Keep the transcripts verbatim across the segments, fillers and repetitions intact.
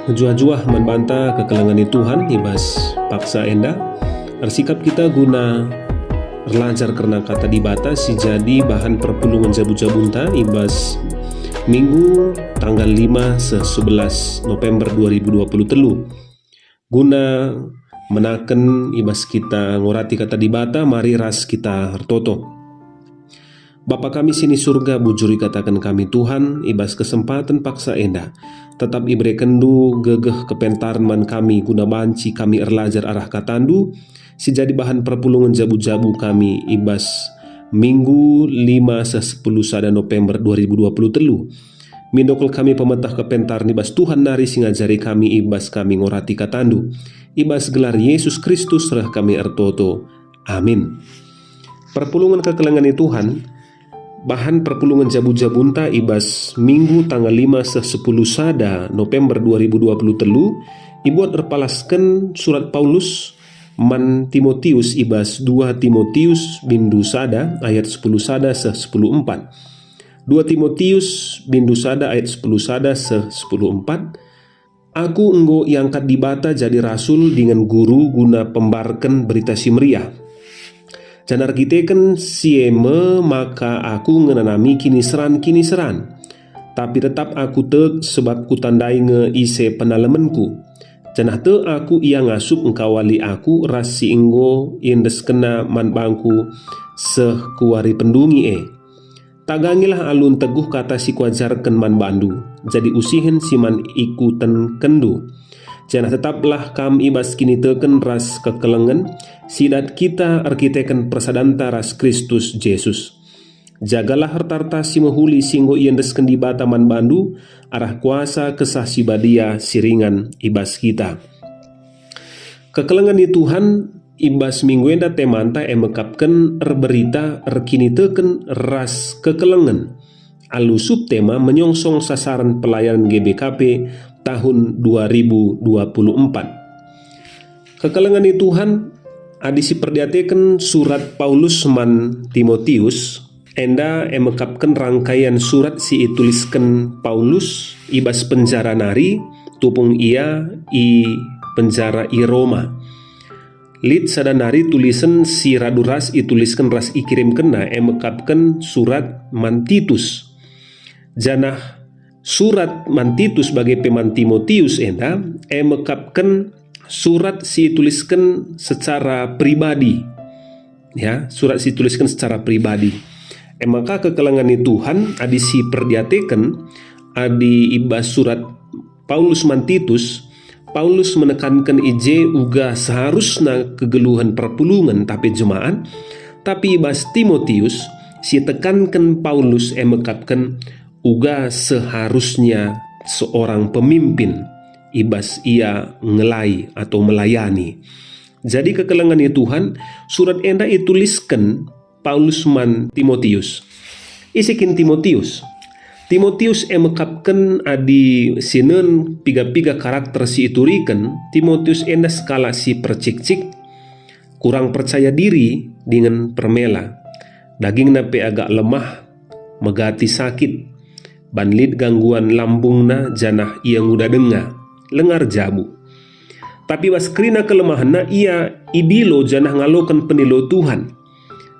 Mejuah-juah man banta kekelengen Tuhan i bas paksa enda. Ersikap kita guna erlajar kerna Kata Dibata si jadi bahan perpulungen jabu-jabunta i bas Minggu tanggal lima seh sebelas November dua ribu dua puluh telu. Guna menaken i bas kita ngorati Kata Dibata, mari ras kita ertoto. Bapa kami si ni Surga, bujur ikataken kami, Tuhan, i bas kesempaten paksa enda. Tetap iberekenNdu gegeh kepentaren man kami guna banci kami erlajar arah KataNdu, si jadi bahan perpulungen jabu-jabu kami i bas Minggu lima seh sepuluh sada November dua ribu dua puluh telu. Mindo kal kami pemeteh kepentaren i bas Tuhan nari si ngajari kami i bas kami ngorati KataNdu. I bas gelar Yesus Kristus reh kami ertoto. Amin. Perpulungen kekelengen Tuhan, bahan perpulungen jabu-jabunta i bas Minggu tanggal lima seh sepuluh sada November dua ribu dua puluh telu, ibuat erpalasken surat Paulus man Timotius i bas dua Timotius bindu sada ayat sepuluh sada seh sepuluh empat. Dua Timotius bindu sada ayat sepuluh sada seh sepuluh empat, "Aku enggo iangkat Dibata jadi rasul dingen guru guna pembarken Berita Si Meriah. Janah erkiteken si e me maka aku ngenanami kiniseran-kiniseran. Tapi tetap aku tek sebab kutandai nge ise penalemenku. Janah tek aku ia ngasup engkawali aku ras si enggo iendeskenna man bangku seh ku wari pendungi e. Tagangilah alu nteguh kata si kuajarken man bandu, jadi usihen si man ikutenkenndu. Janah tetaplah kam i bas kiniteken ras kekelengen si dat kita erkiteken persadanta ras Kristus Jesus. Jagalah erta-erta si mehuli si enggo iendesken Dibata man bandu arah kuasa Kesah Si Badia si ringan i bas kita." Kekelengen ni Tuhan, i bas minggu enda temanta e mekapken erberita erkiniteken ras kekelengen. Alu subtema menyongsong sasaran pelayanan G B K P tahun dua ribu dua puluh empat. Kekelengen ni Tuhan, adi siperdiateken surat Paulus man Timotius, enda e mekapken rangkaian surat si itulisken Paulus i bas penjara nari, tupung ia i penjara i Roma. Lit sada nari tulisen si radu ras itulisken ras ikirimkenna, e mekapken surat man Titus. Janah surat man Titus bage pe man Timotius enda, e mekapken surat si itulisken secara pribadi. Ya, surat si itulisken secara pribadi. E maka kekelengen ni Tuhan, adi siperdiateken, adi i bas surat Paulus man Titus, Paulus menekanken i je uga seharusna kegeluhen perpulungen tapi jemaat, tapi i bas Timotius, si tekanken Paulus e mekapken uga seharusnya seorang pemimpin i bas ia ngelai atau melayani. Jadi kekelengen ni Tuhan, surat enda itulisken Paulus man Timotius. Ise kin Timotius? Timotius e mekapken adi sinen piga-piga karakter si ituriken, Timotius enda sekalak si percikcik, kurang percaya diri dingen permela. Dagingna pe agak lemah, megati sakit, ban lit gangguan lambungna janah ia nguda denga, lenga erjabu. Tapi bas kerina kelemahenna ia idilo janah ngaloken pendilo Tuhan.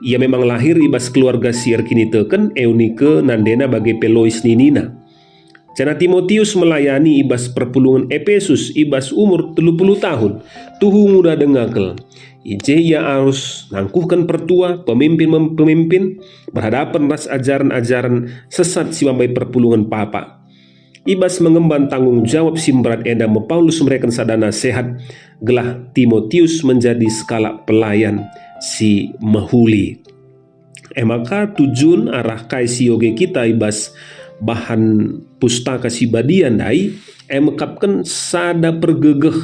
Ia memang lahir i bas keluarga si erkiniteken, Eunike nandena bage pe Lois ninina. Janah Timotius melayani i bas perpulungen Epesus i bas umur telu puluh tahun, tuhu nguda denga kal. I je ia arus nangkuhken pertua, pemimpin-pemimpin, berhadapen ras ajaren-ajaren sesat si mambai perpulungen papa. I bas mengemban tanggung jawab si mberat enda me Paulus mereken sada nasehat gelah Timotius menjadi sekalak pelayan si mehuli. E maka tujun arah kai si ioge kita i bas bahan Pustaka Si Badia ndai, e mekapken sada pergegeh,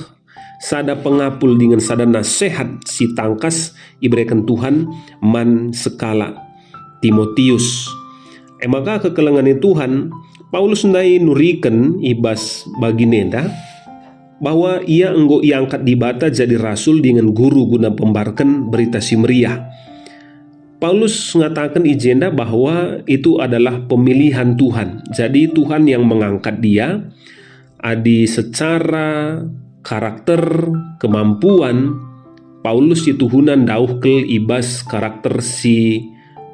sada pengapul dingen sada nasehat si tangkas ibereken Tuhan man sekalak Timotius. E maka kekelengen ni Tuhan, Paulus ndai nuriken i bas bagin enda bahwa ia enggo iangkat Dibata jadi rasul dingen guru guna pembarken Berita Si Meriah. Paulus ngataken i jenda bahwa itu adalah pemilihan Tuhan. Jadi Tuhan yang mengangkat dia, Adi secara karakter, kemampuan, Paulus situhuna ndauh kal i bas karakter si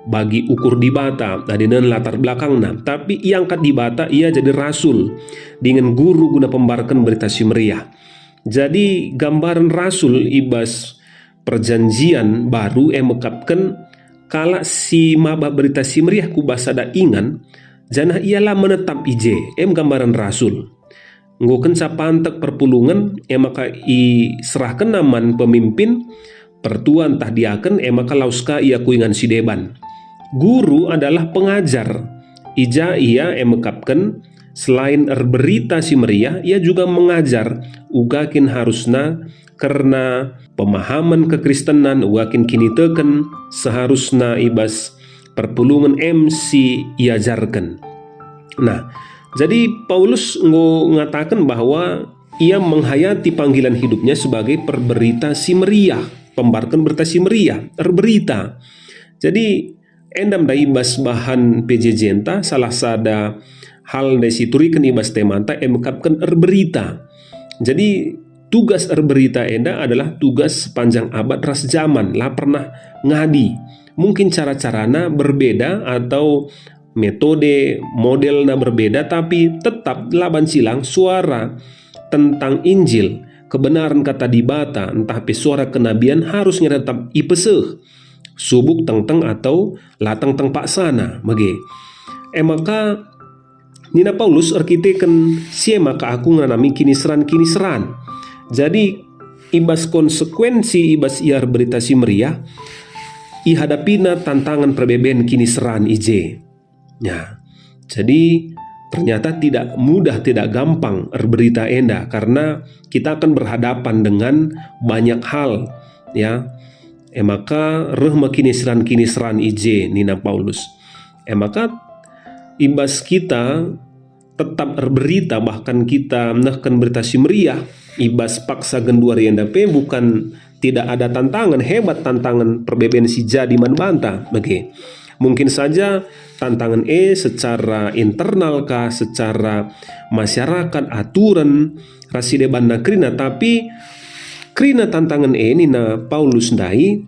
bagi ukur Dibata, adi nen latar belakangna. Tapi iangkat Dibata ia jadi rasul dingen guru guna pembarken Berita Si Meriah. Jadi, gambaren rasul i bas Perjanjian Baru e mekapken kalak si maba Berita Si Meriah ku bas sada ingan, janah ia la menetap i je, em gambaren rasul. Enggo kenca pantek perpulungen, e maka iserahkenna man pemimpin, pertua ntah diaken, e maka lawes ka ia ku ingan si deban. Guru adalah pengajar. I ja ia e mekapken, selain erberita si meriah, ia juga mengajar uga kin harusna kerna pemahaman kekristenan, uga kin kiniteken seharusna i bas perpulungen em si iajarken. Nah, jadi Paulus enggo ngataken bahwa ia menghayati panggilan hidupnya sebagai perberita si meriah, pembarken berita si meriah, erberita. Jadi, enda me ndai i bas bahan P J J-nta, salah sada hal ndai si ituriken i bas temanta e mekapken erberita. Jadi, tugas erberita enda adalah tugas sepanjang abad ras jaman, la pernah ngadi. Mungkin cara-carana berbeda atau metode modelna berbeda, tapi tetap la banci lang suara tentang Injil, kebenaran Kata Dibata, ntah pe suara kenabian harus nge tetap ipeseh, subuk tengteng atau la tengteng paksana, bage. E maka, nina Paulus, "Erkiteken si e maka aku ngenanami kiniseran-kiniseran." Jadi, i bas konsekuensi i bas ia erberita si meriah, ihadapina tantangan perbeben kiniseran i je. Ya, jadi ternyata tidak mudah, tidak gampang erberita enda, karena kita akan berhadapan dengan banyak hal, ya. E maka reh me kiniseran-kiniseran i je, nina Paulus. E maka i bas kita tetap erberita, bahkan kita nehken Berita Si Meriah i bas paksa genduari enda pe bukan tidak ada tantangan, hebat tantangan perbeben si jadi man banta, bage. Mungkin saja tantangan e secara internal kah, secara masyarakat, aturen, ras si debanna kerina, tapi kerina tantangan e nina Paulus ndai,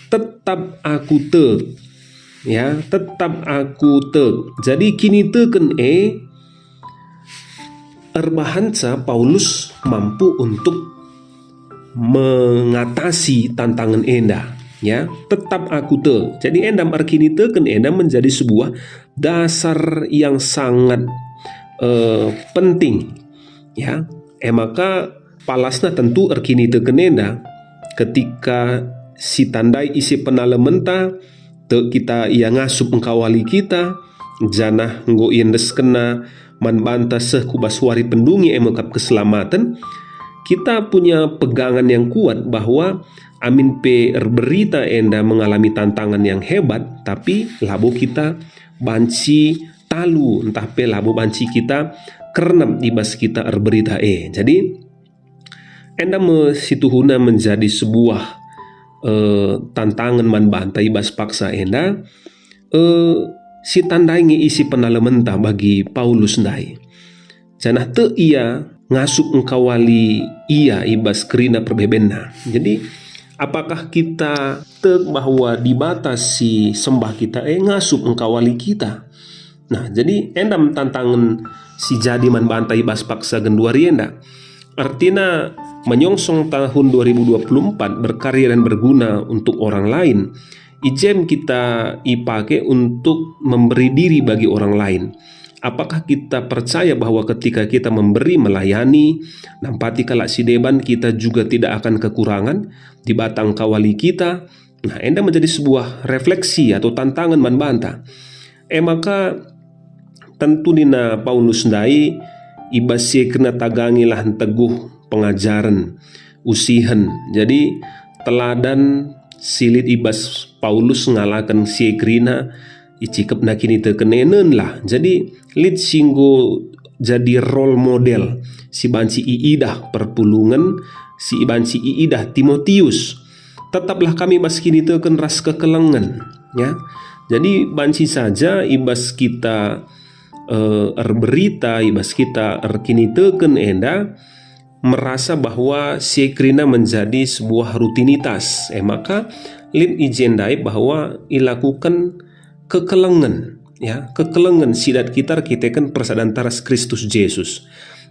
"Tetap aku tek." Ya, "Tetap aku tek." Jadi kiniteken e erbahanca Paulus mampu untuk mengatasi tantangan enda, ya, "Tetap aku tek." Jadi enda me erkiniteken enda menjadi sebuah dasar yang sangat, eh, penting, ya. E maka palasna tentu erkiniteken enda, ketika sitandai isi penalementa, tek kita ia ngasup engkawali kita, janah enggo iendeskenna man banta seh ku bas wari pendungi e mekap keselamaten, kita punya pegangan yang kuat bahwa amin pe erberita enda mengalami tantangan yang hebat, tapi labo kita banci talu, ntah pe labo banci kita kernep i bas kita erberita e. Jadi, enda me situhuna menjadi sebuah, eh, tantangan man banta i bas paksa enda, eh, sitandai nge isi penalementa bagi Paulus ndai. Janah tek ia ngasup engkawali ia i bas kerina perbebenna. Jadi, apakah kita tek bahwa Dibata si sembah kita e ngasup engkawali kita? Nah, jadi enda me tantangan si jadi man banta i bas paksa genduari enda. Ertina, menyongsong tahun dua ribu dua puluh empat berkarya dan berguna untuk orang lain, i je me kita ipake untuk memberi diri bagi orang lain. Apakah kita percaya bahwa ketika kita memberi, melayani, nampati kalak si deban, kita juga tidak akan kekurangan? Dibata engkawali kita. Nah, enda menjadi sebuah refleksi atau tantangan man banta. E maka, tentu nina Paulus ndai, i bas si e kerina tagangilah nteguh pengajaren, usihen. Jadi, teladan si lit i bas Paulus ngalaken si e kerina, icikepna kiniteken e nenlah. Jadi, lit si enggo jadi role model, si banci iidah perpulungen, si banci iidah Timotius. Tetaplah kami bas kiniteken ras kekelengen, ya. Jadi, banci saja i bas kita, eh, erberita, i bas kita erkiniteken enda, merasa bahwa si e kerina menjadi sebuah rutinitas. E maka, lit i je ndai bahwa ilakuken kekelengen, ya, kekelengen si dat kita erkiteken persadanta ras Kristus Jesus.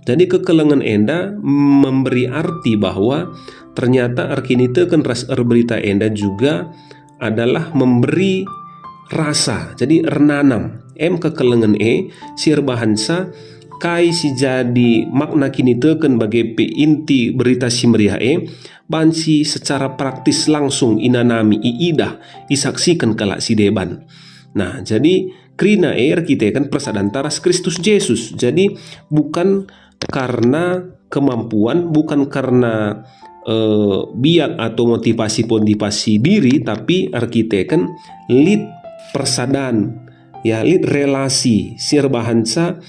Jadi, kekelengen enda memberi arti bahwa ternyata erkiniteken ras erberita enda juga adalah memberi rasa, jadi ernanam. Em kekelengen e si erbahanca kai si jadi makna kiniteken bage pe inti Berita Si Meriah e banci secara praktis langsung inanami, iidah, isaksiken kalak si deban. Nah, jadi kerina e erkiteken persadanta ras Kristus Jesus. Jadi, bukan karena kemampuan, bukan karena, eh, biak atau motivasi-motivasi diri, tapi erkiteken lit persadan, ya, lit relasi si erbahanca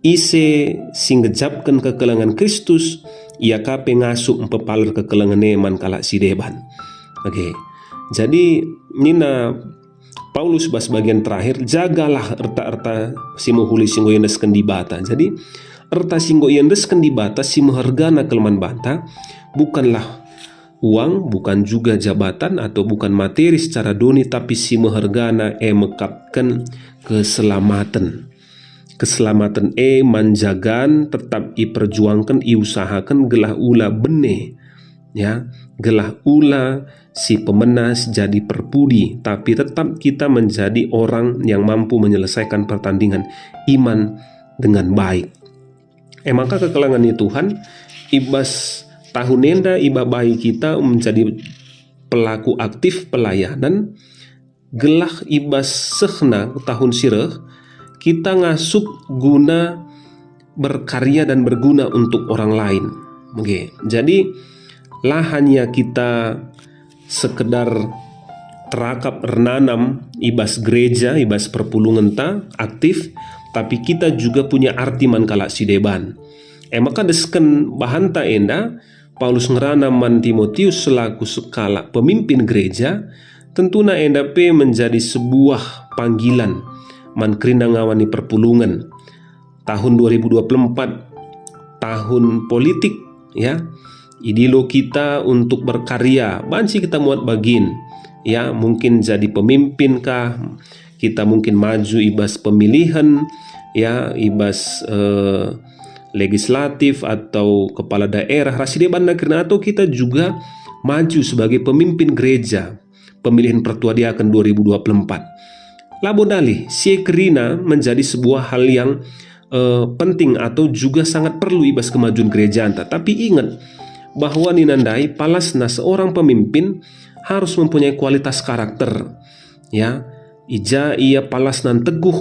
ise si ngejapken kekelengen Kristus, ia ka pe ngasup mpepaler kekelengen e man kalak si deban. Oke. Jadi, nina Paulus bas bagian terakhir, "Jagalah erta-erta si mehuli si enggo iendesken Dibata." Jadi, erta si enggo iendesken Dibata si mehergana kal man banta, bukanlah uang, bukan juga jabatan, atau bukan materi secara doni, tapi si mehergana e mekapken keselamaten. Keselamaten e man jagan tetap iperjuangken, iusahaken gelah ula bene, ya, gelah ula si pemena si jadi perpudi, tapi tetap kita menjadi orang yang mampu menyelesaikan pertandingan iman dengan baik. E maka kekelengen ni Tuhan, i bas tahun enda ibabai kita menjadi pelaku aktif pelayanan, gelah i bas sehna tahun si reh, kita ngasup guna berkarya dan berguna untuk orang lain. Oke, jadi la hanya kita sekedar terakap ernanam i bas gereja, i bas perpulungenta aktif, tapi kita juga punya arti man kalak si deban. E maka desken bahanta enda, Paulus ngerana man Timotius selaku sekalak pemimpin gereja, tentuna enda pe menjadi sebuah panggilan man kerina ngawan ni perpulungen. Tahun dua ribu dua puluh empat, tahun politik, ya. Idilo kita untuk berkarya, banci kita muat bagin, ya, mungkin jadi pemimpin kah, kita mungkin maju i bas pemilihan, ya, i bas, eh, legislatif atau kepala daerah, ras si deban kerina, atau kita juga maju sebagai pemimpin gereja, pemilihan pertua diaken dua ribu dua puluh empat. Labo dalih, si e kerina menjadi sebuah hal yang, eh, penting atau juga sangat perlu i bas kemajuan gerejanta. Tapi ingat bahwa nina ndai, palasna seorang pemimpin harus mempunyai kualitas karakter. Ya, i ja ia palasna nteguh,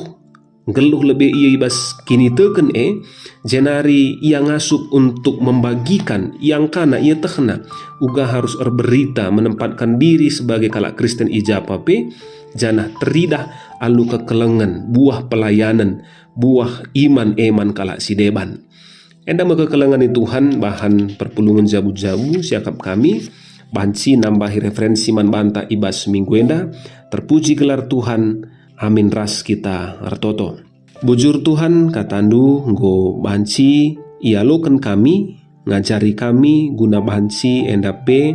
nggeluh lebe ia i bas kiniteken e, jenari ia ngasup untuk membagikan, iangkana, ietehna, uga harus erberita, menempatkan diri sebagai kalak Kristen i ja pe, janah teridah alu kekelengen, buah pelayanen, buah iman e man kalak si deban. Enda me kekelengen ni Tuhan bahan perpulungen jabu-jabu siakap kami, banci nambahi referensi man banta i bas minggu enda. Terpuji gelar Tuhan. Amin, ras kita ertoto. Bujur Tuhan, kataNdu enggo banci ialoken kami, ngajari kami guna banci enda pe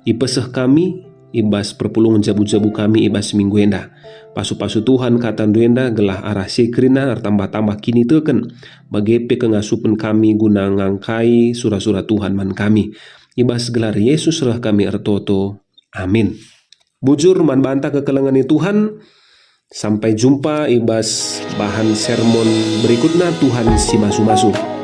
ipeseh kami i bas perpulungen jabu-jabu kami i bas minggu enda. Pasu-pasu Tuhan kataNdu enda gelah arah si e kerina ertambah-tambah kiniteken, bage pe kengasupen kami guna ngangkai sura-sura Tuhan man kami. I bas gelar Yesus reh kami ertoto. Amin. Bujur man banta kekelengen ni Tuhan. Sampai jumpa i bas bahan sermon berikutna. Tuhan si masu-masu.